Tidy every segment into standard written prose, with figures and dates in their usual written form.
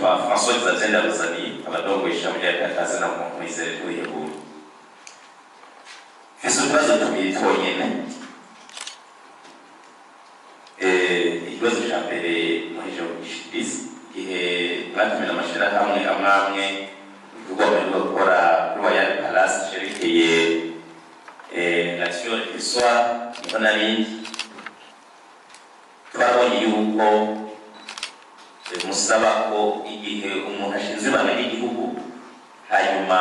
Nitwa François Xavier Ndabuzaniye, abadongoye ishami ry'akazi na Mwizere Twihebura. Mfise utubazo tubiri twonyene. Ikibazo ca mbere muhejeje kugishikiriza igihe mwatumira amashirahamwe amwe amwe, ibikorwa muheruka gukora kuri Royal Palace cerekeye nature et soir, niho narindi twabonye yuko musaba ko igihe umuntu ashinzwe ibanga ry'igihugu, hanyuma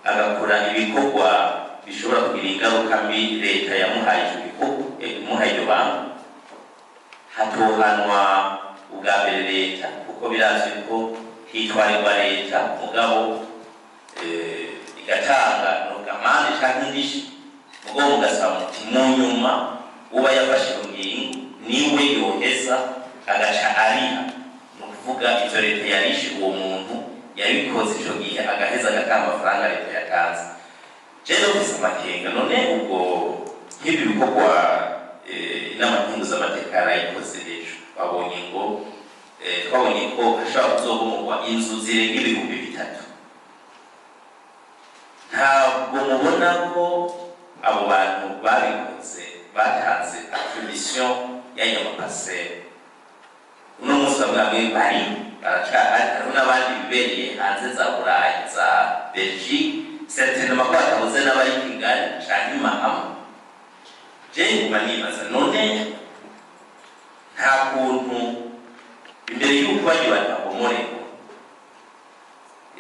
agakora ibikorwa bishobora kugira ingaruka mbi leta yamuhaye icyo gikorwa, imuhaye iryo banga, hatohanwa ubwa mbere leta, kuko birazwi ko hitwarirwa leta, mugabo igatanga amande canke indishi. Mugabo mugasaba muti mu nyuma uba yafashe iyo ngingo niwe yoheza agaca ariha, ni ukuvuga ivyo leta yarishe uwo muntu yabikoze ico gihe, agaheza agatanga amafaranga leta yatanze. Jewe mfise amakenga. None ubwo nk'ibi bikorwa inama nkenguzamateka yarayikoze ejo, twabonye ngo twabonye ko hashobora kuzobomorwa inzu zirenga 3000. Ntabwo mubona ko abo bantu babikoze batanze attribution y'ayo ma parcelles? Uno munsi bamwe bamwe bari baracahari, hariho n'abandi bibereye hanze za Burayi, za Belgique, certainement ko batabuze n'abari Kigali canke Mahama. Je nguma nibaza, none nta kuntu imbere y'uko bagiye batabomorerwa,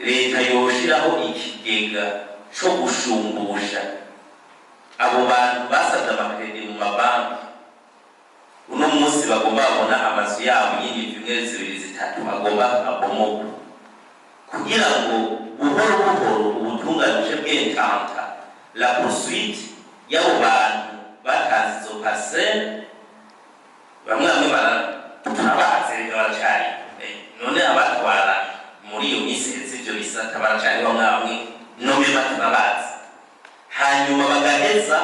leta yoshiraho ikigega co gushumbusha abo bantu basabye ama crédits mu mabanki, uno munsi bagomba babona amazu yabo nyine imwe, zibiri, zitatu agomba abomogwa, kugira ngo buhoro buhoro ubutungane buce bwentanta la poursuite y'abo bantu batanze izo parcelles? Bamwe bamwe turabazi reka baracari. None abatwara muri iyo minsi iheze ivyo bisata baracari, bamwe bamwe nomema turabazi. Hanyuma bagaheza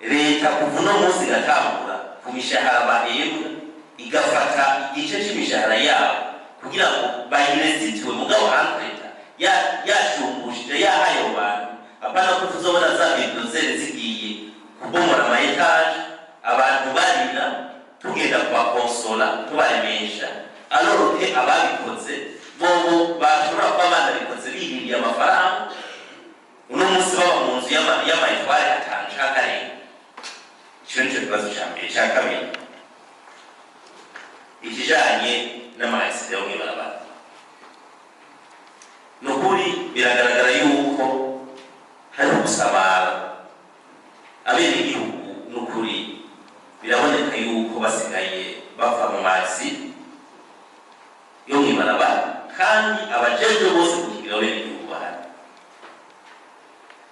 leta kuva uno munsi igatangura ku mishahara bahembwa, igafata igice c'imishahara yabo kugira ngo bayiresitiwe, mugabo entre-temps yashumbushije yahaye abo bantu. Apana ko tuzobona za bulldozer zigiye kubomora ama étages, abantu barira, tugenda kubakonsola, tubaremesha, alors que ababikoze bobo bashobora kuba banabikoze biririye amafaranga, uno munsi baba mu nzu y'ama étoiles 5 canke arenga. Ico nico kibazo ca mbere. Ca kabiri, ikijanye n'ama accidents yo mw'ibarabara. Ni ukuri biragaragara yuko hariho gusabara abenegihugu. Ni ukuri biraboneka yuko basigaye bava mu mazi yo mw'ibarabara, kandi abajejwe bose gukingira abenegihugu bahari.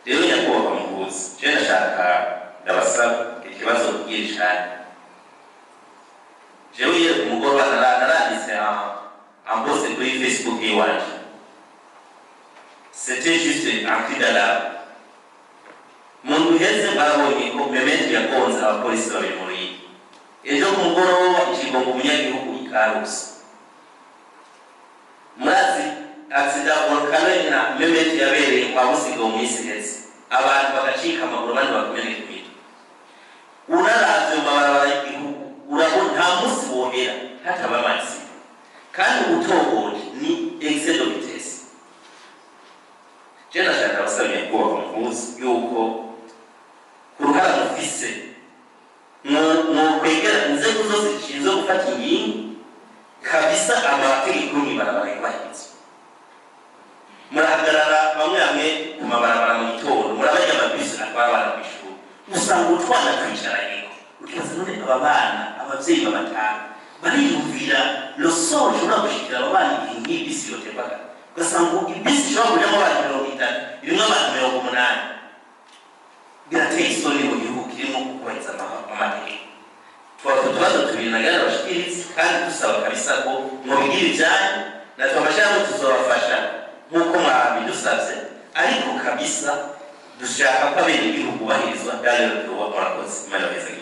Rero nyakubahwa muhuzi, je ndashaka ndabasaba ikibazo kubwira cane. Jewe iyo ku mugoroba naranditse un post kuri Facebook iwanje, c'était juste un cri d'alarme. Mu ndwi iheze barabonye ko Memento yagonze abapolisi babiri mu Ruyigi. Ejo ku mugoroba ikigongo umunyagihugu i Karusi. Murazi accident Volcano na Memento yabereye kwa Busiga mu minsi iheze, abantu bagacika amaguru, abandi bakomereka imitwe. Unaravye mu mabarabara y'igihugu, urabona nta munsi wohera hataba amazi, kandi utohoje ni excès de vitesse. Je nashaka abasaba, nyakubahwa muhuzi, yuko ku ruhara mufise mwokwegera inzego zose zishinzwe gufata ingingo kabisa, amategeko mw'ibarabara yubahirizwa. Murahagarara bamwe bamwe ku mabarabara mu gitondo, murabarya amabisi atwara abana kw'ishuri, usanga utwana twicaranyeko, ukibaza: none aba bana abavyeyi babatanga bariyumvira loso ishobora gushikira aba bana igihe nk'iyi bisi yotembaga? Ugasanga ibisi ishobora kujamo abantu 30 irimwo abantu 80. Birateye isoni mu gihugu kirimo kubahiriza amategeko. Twaba utubazo tubiri nagana bashikiriza, kandi dusaba kabisa ko mubigira ibyanyu, natwe amashirahamwe tuzobafasha nk'uko mwabidusavye, ariko kabisa dushaka ko abenegihugu bubahirizwa. Rero murakoze, Imana ibahezagire.